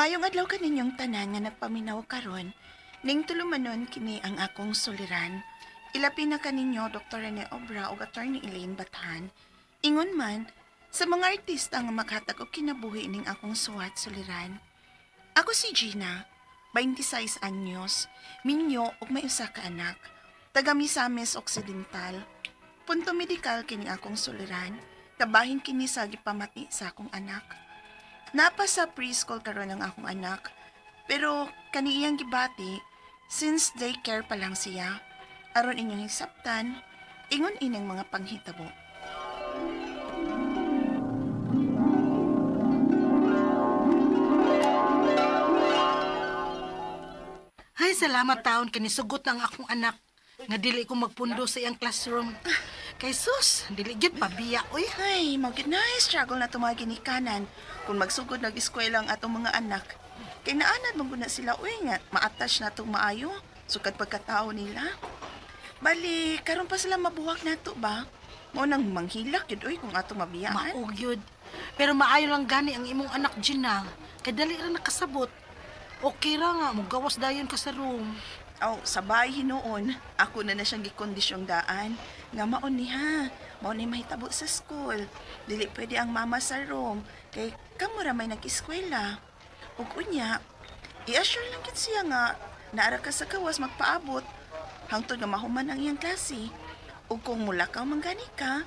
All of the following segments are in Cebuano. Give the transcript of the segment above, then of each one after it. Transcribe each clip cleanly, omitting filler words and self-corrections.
Mayong adlaw kaninyong tanan nga nagpaminaw karon. Ning tulumanon kini ang akong suliran. Ilabi na kaninyo Dr. Rene Obra ug Attorney Elaine Bathan. Ingon man sa mga artista nga makatag og kinabuhi ning akong suwat suliran. Ako si Gina, 26 anyos, minyo ug may usa ka anak. Taga Misamis Occidental. Punto medikal kini akong suliran. Kabahin kini sa gipamati sa akong anak. Napa sa preschool karon ang akong anak. Pero kaniyang gibati, since daycare pa lang siya, aron inyong hisabtan, ingon ining mga panghitabo. Ay, salamat taon kani sugot ang akong anak nga dili ko magpundo sa iyang classroom. Kay sus, dili gyud pabiya oy. Ay, mao gyud na struggle na itong mga ginikanan kung magsugod nag-eskwela ang atong mga anak. Kay naanad man gud na sila uy nga ma-attach na itong maayo sukad pagkatao nila. Bali, karon pa sila mabuwak nato ba? Mao nang manghilak gyud uy kung atong mabiyaan. Mao gyud. Pero maayo lang gani ang imong anak Gina. Kay dali ra nakasabot. Okay ra nga mogawas dayon ka sa room. Aw, sabay hinuon. Ako na na siyang gikondisyong daan. Nga maon ni ha. Mao ni mahitabo sa school. Dili pwede ang mama sa room. Kay kamo ra may nag-eskwela. Ug unya, i-assure lang gid siya nga naara ka sa gawas magpaabot. Hangtod nga mahuman ang iyang klase. Ug kung mulakaw man gani ka,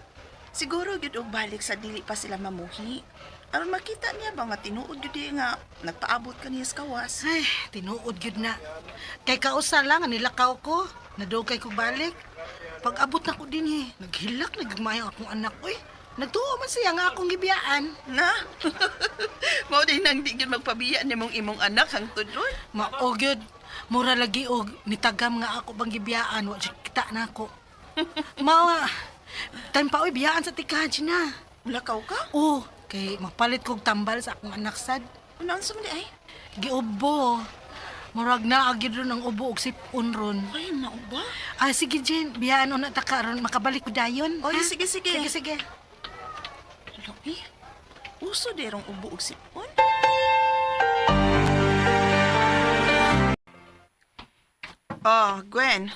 siguro gyud og balik sa dili pa sila mamuhi. Aron makita niya ba nga tinuod gyud di nga nagpaabot ka niya sa gawas. Ay, tinuod gyud na. Kay kausa lang nga nilakaw ko, nadugay ko balik. Pag abot na ko dinhi, naghilak nagmay ang akong anak oy. Nagtuo man siya nga akong gibiyaan. Na? Mao din nang di gyud magpabiya nimong imong anak hangtod ron. Mao gyud. Mura lagi og nitagam nga ako bang gibiyaan, wa jud kita na ako. Mao nga time pa oy biyaan sa tika na. Mulakaw ka? Oh, kay magpalit kog tambal sa akong anak sad. Ano unsa man di ay? Giubo. Murag naa gyud ron ang ubo og sipon ron. Ay, mao ba? Ah, sige Jen, biyaan una ta ka ron makabalik ko dayon. Oy, ha? sige, sige. Sige, sige. Hala, eh. Uso derong ubo og sipon. Oh, Gwen.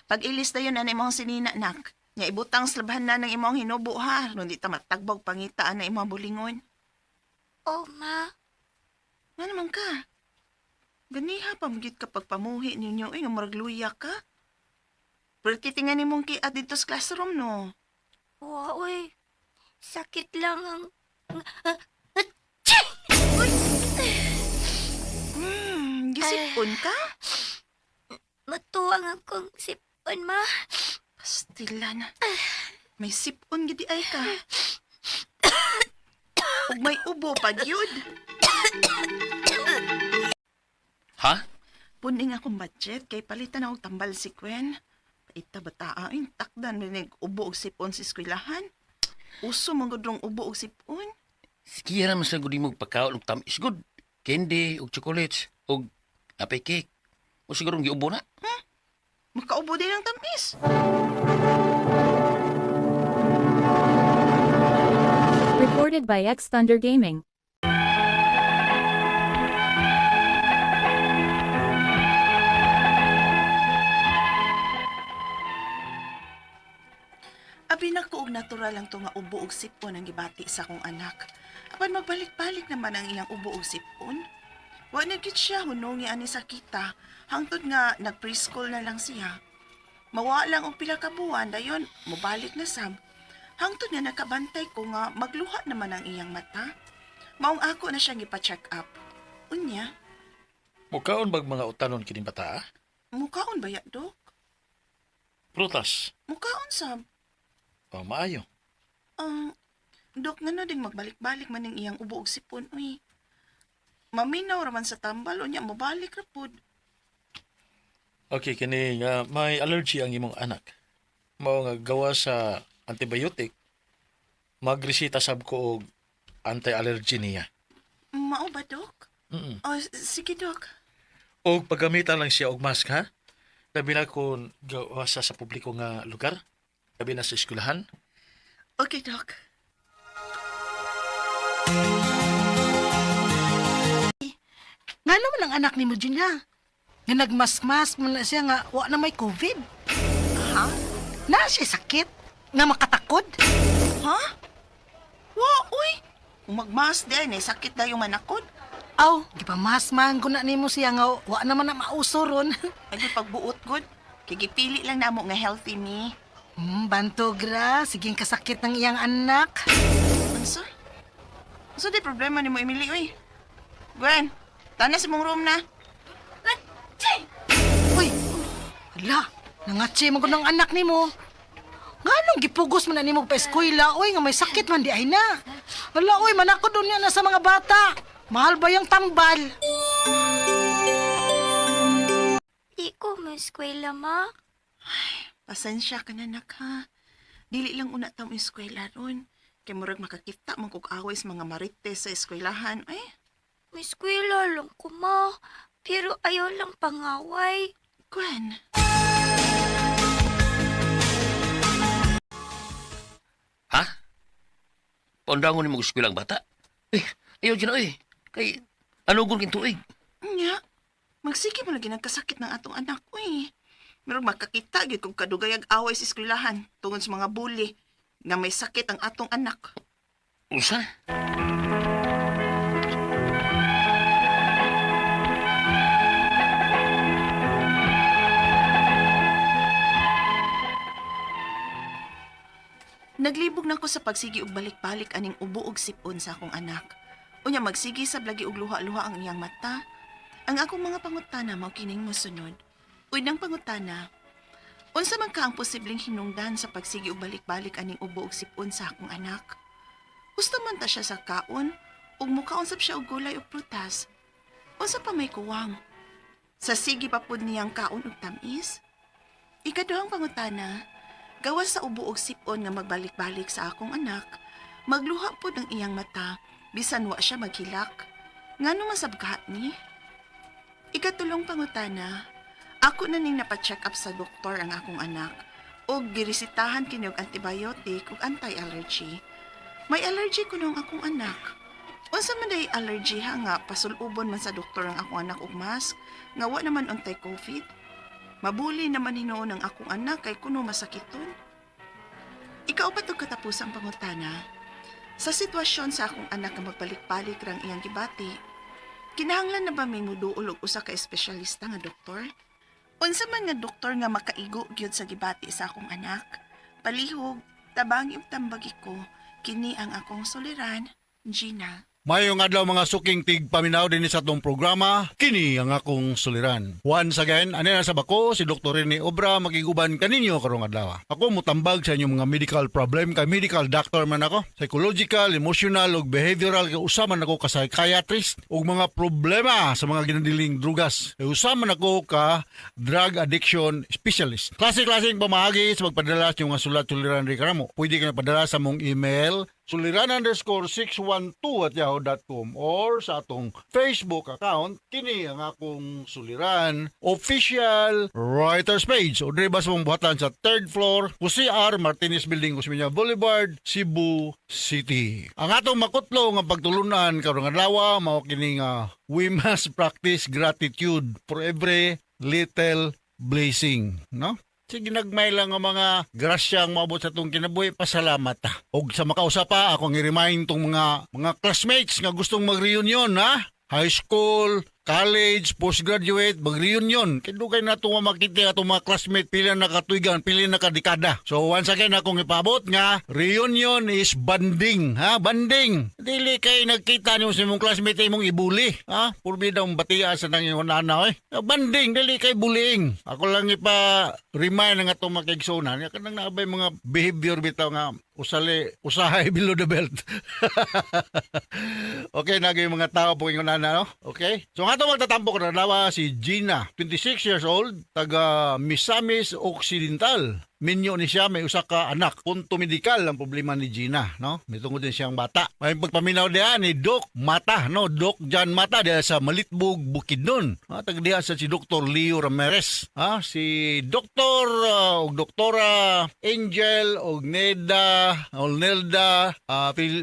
Pag-ilis na yun na imong sinina, nak. Nya ibutang sa labahan na ng imong hinubo ha. Nung di ta matagbog pangitaan na imong bulingon. Oh, ma. Nga naman ka? Ganiha pa magyud ka pagpamuhi ninyo eh, nga murag luya ka. Pero titingan nimong kiat dito sa classroom, no? Wa, uy. Sakit lang ang... Gisipon ka? Matuwang akong sipon, ma. Pastila na. May sipon gidi ay ka. Ug may ubo pa gyud. Ha? Puning akong budget kay palitan og tambal si Gwen. Paita bata ay takdan may ubo og sipon sa eskwelahan. Uso man gud rong ubo og sipon. Sige ra man sa gud imong pagkaon og tamis gud. Candy og chocolates og napay cake. O siguro giubo na. Makaubo din ang tamis. Recorded by X Thunder Gaming. Abi na ko og natural lang to nga ubo og sipon ang gibati sa akong anak. Apan magbalik-balik naman ang iyang ubo og sipon. Wa na gyud siya hunongi ani sa kita hangtod nga nag-preschool na lang siya. Mawa lang og pila ka buwan dayon mobalik na sab. Hangtod nga nakabantay ko nga magluha naman ang iyang mata. Maong ako na siyang ipa-check up. Unya, Mukaon bag mga utanon kining bata? Ah? Mukaon ba ya, Dok? Prutas. Mukaon sab. O, maayo. Ang Dok, ngano ding magbalik-balik man ning iyang ubo og sipon, uy. Maminaw raman sa tambal, unya mobalik ra pud. Okay, kini nga may allergy ang imong anak. Mao nga gawa sa antibiotic, magresita sab ko og anti-allergy niya. Mao ba, Dok? Mm. O, sige, Dok. Og paggamitan lang siya og mask ha. Labi na kung gawa sa publiko nga lugar, labi na sa eskwelahan. Okay, Dok. Nga naman ang anak ni mo, Gina. Nga nagmasmas man na siya nga wa na may COVID. Ha? Na siya sakit. Nga makatakod. Ha? Wa, uy. Kung magmas din, eh, sakit na yung manakod. Aw, gipamasman ko na nimo siya nga wa naman na mauso ron. Ay, pagbuot, good. Kay gipili lang namo nga healthy ni. Bantog ra, sige kasakit ng iyang anak. Unsa? Unsa di problema nimo, Emily, uy? Gwen, tanas imong room na. Atsi! Uy, ala, nangatsi mo ko ng anak nimo. Nga nung gipugos man na nimo pa eskwela, uy, nga may sakit man di ay na. Ala, uy, manako doon niya na sa mga bata. Mahal ba yung tambal? Di ko mo-eskwela, ma. Pasensya ka na, nak, ha? Dili lang una ta mo eskwela ron. Kay murag makakita man kog away sa mga marites sa eskwelahan. Ay, Mo-eskwela lang ko, ma. Pero ayaw lang pangaway. Gwen. Ha? Paundangon ni mo eskwela ang bata? Eh, ayaw dyan oy. Kay, anugon king tuig. Nya, magsige mo lagi nagkasakit ng atong anak, uy. Murag makakita gyud kog kadugayag away sa eskwelahan tungod sa mga bully nga may sakit ang atong anak. Unsa? Naglibog na ko sa pagsigi og balik-balik aning ubo og sipon sa akong anak. Unya magsigi sa lagi og luha-luha ang iyang mata. Ang akong mga pangutana mao kining mosunod. Unang pangutana, unsa man ka ang posibleng hinungdan sa pagsigi og balik-balik aning ubo og sipon sa akong anak? Gusto man ta siya sa kaon ug mukaon sab siya og gulay ug prutas. Unsa pa may kuwang? Sa sige pa pud niyang kaon og tamis? Ikaduhang pangutana, gawas sa ubo og sipon nga magbalik-balik sa akong anak, magluha pod ang iyang mata, bisan wa siya maghilak. Ngano masabgat ni? Ikatulong pangutana, ako na ning napacheck up sa doktor ang akong anak og giresetahan kini og antibiotic ug anti-allergy. May allergy kuno ang akong anak. Unsa man day allergy ha nga pasulubon man sa doktor ang akong anak og mask nga wa naman untay COVID? Mabuli naman hinuon ang akong anak kay kuno masakiton. Ikaupat og katapusang pangutana. Sa sitwasyon sa akong anak nga magbalik-balik rang iyang gibati, kinahanglan na ba may muduol og usa ka espesyalista nga doktor? Unsa man nga doktor nga makaigo gyud sa gibati sa akong anak? Palihog, tabangi ug tambagi ko, kini ang akong suliran, Gina. Mayong adlaw mga suking tig paminaw din sa atong programa, kini ang akong suliran. Once again, ani na sa bako si Dr. Rene Obra makiguban kaninyo karong adlaw. Ako mutambag sa inyong mga medical problem kay medical doctor man ako. Psychological, emotional ug behavioral kay usa man ako ka psychiatrist ug mga problema sa mga ginadiling drugas. Kay usa man ako ka drug addiction specialist. Klase-klaseng pamaagi sa pagpadala sa inyong mga sulat suliran ri kanamo. Pwede ka padala sa mong email suliran_612@yahoo.com or sa atong Facebook account, kini ang akong Suliran Official Writers Page, o diri ba sa mong buhatan sa third floor, Jose R. Martinez Building, Osmeña Boulevard, Cebu City. Ang atong makutlo nga pagtulunan karong adlaw mao kini nga we must practice gratitude for every little blessing, no? Sige, nagmay lang ang mga grasya ang maabot sa itong kinabuhi, pasalamat ta. Og sa makausa pa, akong i-remind tong mga classmates nga gustong mag-reunion, ha? High school, college, postgraduate, mag-reunion. Kaya dugay na itong makita atong mga classmate, pila na katuigan, pila na kadekada. So once again, akong ipabot nga, reunion is bonding, ha? Bonding. Dili kay nagkita nimo sa imong classmate imong ibuli, ha? Purbi daw batia sa nang imong nana, eh. Bonding, dili kay bullying. Ako lang ipa-remind nga atong makigsunan, nga kanang naabay mga behavior bitaw nga usali usahay below the belt. Okay, naging mga tao po ingon na, no? Okay? So nga itong magtatampo ko na si Gina, 26 years old, taga Misamis Occidental. Minyo ni siya, may usa ka anak. Punto medikal ang problema ni Gina, no? May tungod din siyang bata. May pagpaminaw diha ni Doc Mata, no? Doc John Mata diha sa Malitbog, Bukidnon. Ha, taga diha sa si Dr. Leo Ramirez. Ha, si Dr. Og Doktora Angel og Neda o Nelda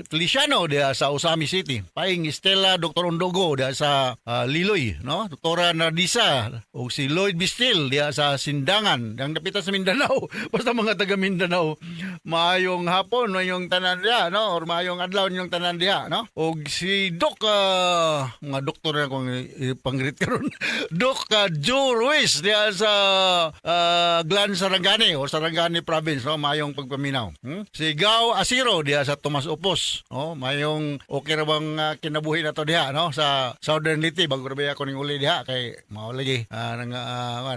Feliciano diha sa Ozamiz City. Paing Estela Dr. Ondogo diha sa Liloy, no? Doktora Nardisa og si Lloyd Bistil diha sa Sindangan, ang dapita sa Mindanao. Basta mga taga Mindanao, maayong hapon maayong tanan diha, no? Or maayong adlaw ninyong tanan diha, no? Og si Doc mga doktor na akong ipang-greet karon. Doc Joe Ruiz diha sa Glan Sarangani o Sarangani Province, no? Maayong pagpaminaw. Si Gao Asiro diha sa Tomas Opos, no? Maayong okay ra bang kinabuhi na to diha, no? Sa Southern Leyte bago ra ba ako ning uli diha kay mao lagi nang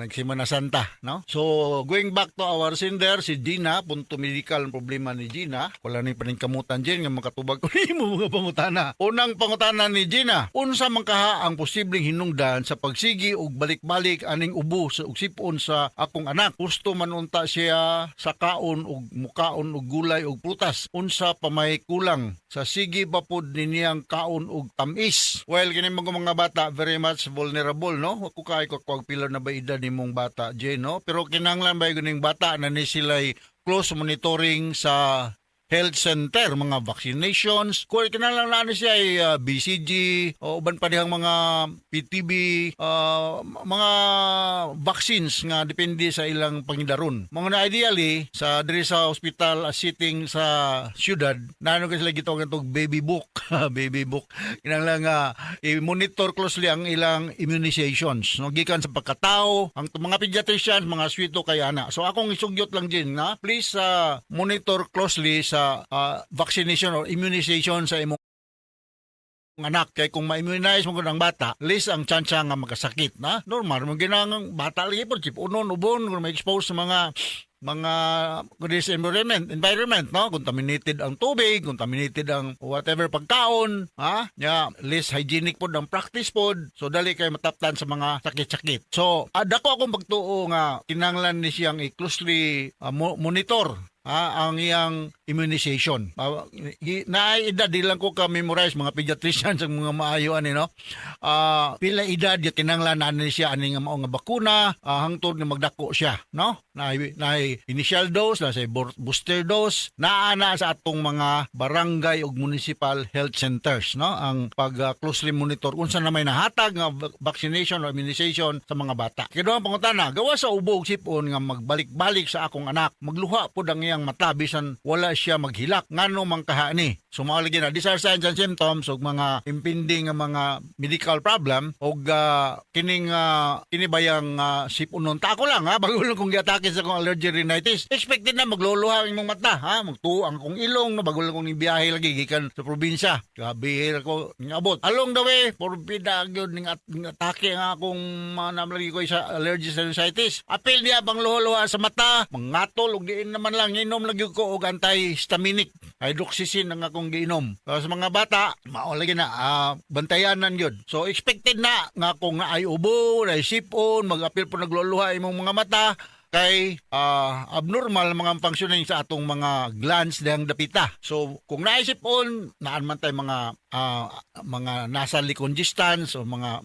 nagsimana Santa, no? So going back to our sender si Gina, punto medical ang problema ni Gina. Wala ni paningkamutan Jen nga makatubag ko nimo mga pangutana. Unang pangutana ni Gina, unsa man kaha ang posibleng hinungdan sa pagsigi og balik-balik aning ubo sa ug sipon sa akong anak? Gusto man unta siya sa kaon og mukaon og gulay og prutas. Unsa pa may kulang sa sige ba pod niniyang kaon og tamis? Well, kini mga bata very much vulnerable, no? Wa ko kay ko pila na ba edad nimong bata, Jane, no? Pero kinahanglan ba ning bata na ni sila'y close monitoring sa health center, mga vaccinations. Kung kinahanglan na ni siya ay BCG o uban pa dihang mga PTB, mga vaccines nga depende sa ilang pangidaron. Mga na ideally sa diri sa hospital sitting sa syudad, naano kasi sila gitawag itong baby book. Baby book. Kinahanglan nga i-monitor closely ang ilang immunizations. No, gikan sa pagkatao, ang mga pediatricians, mga swito kay ana. So akong isugyot lang din na please monitor closely sa vaccination or immunization sa imong anak kay kung ma-immunize mo ang bata, less ang tsansa nga magkasakit na normal mo ginang bata lagi po unon ubon kung ma-expose sa mga this environment, no? Contaminated ang tubig, contaminated ang whatever pagkaon, ha, nya less hygienic pod ang practice pod, so dali kay mataptan sa mga sakit-sakit. So dako akong pagtuo nga kinahanglan ni siyang i-closely monitor ha, ang iyang immunization. Naay edad, di lang ko ka-memorize, mga pediatricians ang mga maayo ani, no? Pila edad ya kinahanglan na ni siya ani nga mao nga bakuna hangtod nga magdako siya, no? Naay initial dose, na sa booster dose, naa na sa atong mga barangay ug municipal health centers, no? Ang pag closely monitor unsa na may nahatag nga vaccination or immunization sa mga bata. Kaya ang pangutana, gawa sa ubo ug sipon nga magbalik-balik sa akong anak, magluha pod ang iyang mata bisan wala siya maghilak. Ngano man kaha ni? So mga lagi na, these are signs and symptoms og mga impending nga mga medical problem og kining kini bayang sipunon ta ako lang ha, bago lang kong giatake sa akong allergy rhinitis. Expected na magluluha ang imong mata ha, magtuo ang akong ilong no, bago lang kong biyahe lagi gikan sa probinsya. Grabe ko ngabot. Along the way, porbida gyud ning atake ang akong mga namlagi ko sa allergy sinusitis. Apil niya bang luha-luha sa mata, mangatol og diin naman lang inom lagi ko og antihistaminic. Hydroxyzine ang akong giinom. So, sa mga bata, mao lagi na bantayanan gyud. So expected na nga kung naay ubo, naay sipon, mag-apil po nagluluha imong mga mata kay abnormal mga functioning sa atong mga glands dihang dapita. So kung naisip-on, naan man tay mga mga nasal decongestants o mga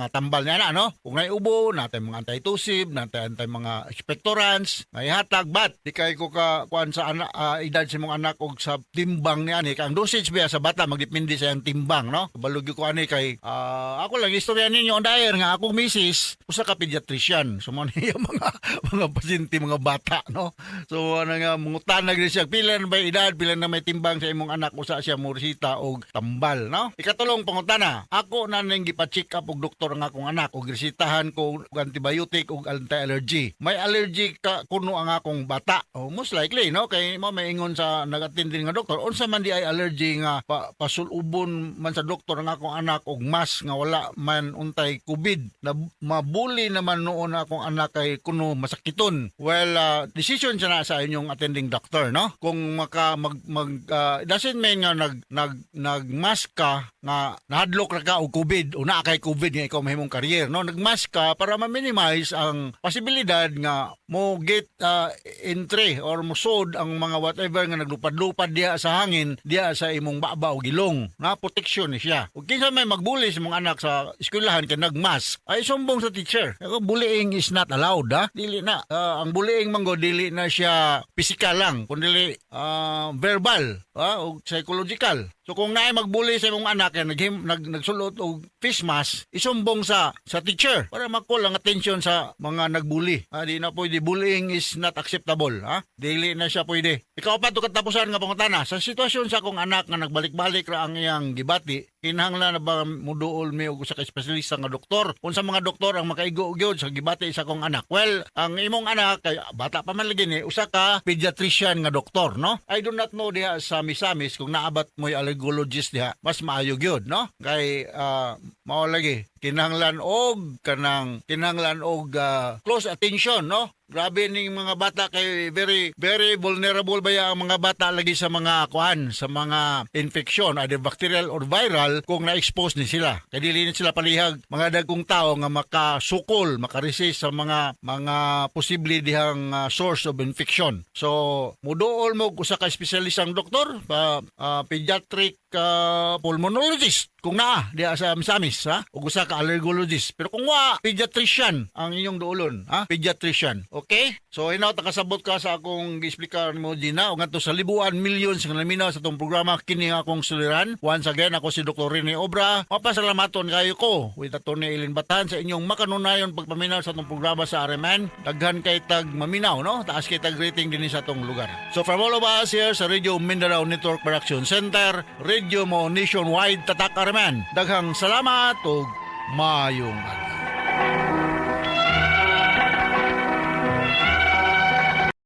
tambal niya na, no? Kung naiubo, natay mga antitussive, natay antay mga expectorants, naihatag, but di kay ko ka kuan sa anak, edad sa imong anak og sa timbang niya ani. Kay ang dosage biya sa bata magdepende sa iyang timbang, no? Kabalog ko ani kay ako lang istorya ninyo on air nga akong misis usa ka pediatrician. So mo niya mga pasyente mga bata, no? So ano nga mangutana gyud siya pila na ba edad, pila na may timbang sa imong anak usa siya moresita og tambal, no? Ikatulong pangutana, ako na ning gipa-check up og doktor ang akong anak og resetahan ko og antibiotic og anti-allergy. May allergy ka kuno ang akong bata. Oh, most likely, no? Kay mo may ingon sa nag-attend nga doktor, unsa man di ay allergy nga pasulubon man sa doktor ang akong anak og mask nga wala man untay COVID na mabuli naman noon akong anak kay kuno masakiton. Well, decision siya na sa inyong attending doctor, no? Kung maka mag, mag doesn't mean nga nag nag nag nagmask ka nga nahadlok ra ka og COVID o naa kay COVID nga ikaw mahimong carrier, no? Nagmask ka para ma-minimize ang posibilidad nga mo get entry or mosod ang mga whatever nga naglupad-lupad diha sa hangin diha sa imong baba o gilong na protection ni siya. Ug kinsa may magbully sa imong anak sa eskwelahan kay nagmask, ay sumbong sa teacher. Ako, bullying is not allowed, ha. Dili na. Ang bullying man gud, dili na siya physical lang kundi verbal, ha, o psychological. So kung naay magbully sa imong anak kay nagsulot og face mask, isumbong sa teacher para ma-call ang attention sa mga nagbully. Ah, di na pwede, bullying is not acceptable, ha? Dili na siya pwede. Ikaapat ug katapusan nga pangutana, sa sitwasyon sa akong anak nga nagbalik-balik ra ang iyang gibati, kinahanglan na ba muduol mi og usa ka espesyalista nga doktor? Unsa mga doktor ang makaigo gyud sa gibati sa akong anak? Well, ang imong anak kay bata pa man lagi ni, usa ka pediatrician nga doktor, no? I do not know diha sa Misamis kung naa ba moy allergologist diha. Mas maayo gyud, no? Kay mao lagi kinahanglan og kanang kinahanglan og close attention, no? Grabe ning mga bata kay very very vulnerable baya ang mga bata lagi sa mga kuan, sa mga infection, either bacterial or viral, kung na-expose ni sila. Kay dili ni sila palihag mga dagkong tao nga makasukol, makaresist sa mga posible dihang source of infection. So muduol mo og usa ka espesyalistang doktor pa, pediatric pulmonologist kung naa diha sa Misamis, ha, ug usa ka allergologist. Pero kung wa, pediatrician ang inyong duolon, ha, pediatrician. Okay, so hinaut nakasabot ka sa akong giexplikar nimo, Gina, ug ngadto sa libuan millions nga naminaw sa atong programa "Kini Ang Akong Suliran". Once again, ako si Dr. Rene Obra, mapasalamaton kayo ko with Atty. Eileen Batan sa inyong makanunayon pagpaminaw sa atong programa sa RMN. Daghan kay tag maminaw, no? Taas kay tag rating dinhi sa atong lugar. So from all of us here sa Radio Mindanao Network Production Center, Radio mo nationwide, Tatak RMN, daghang salamat ug maayong adlaw.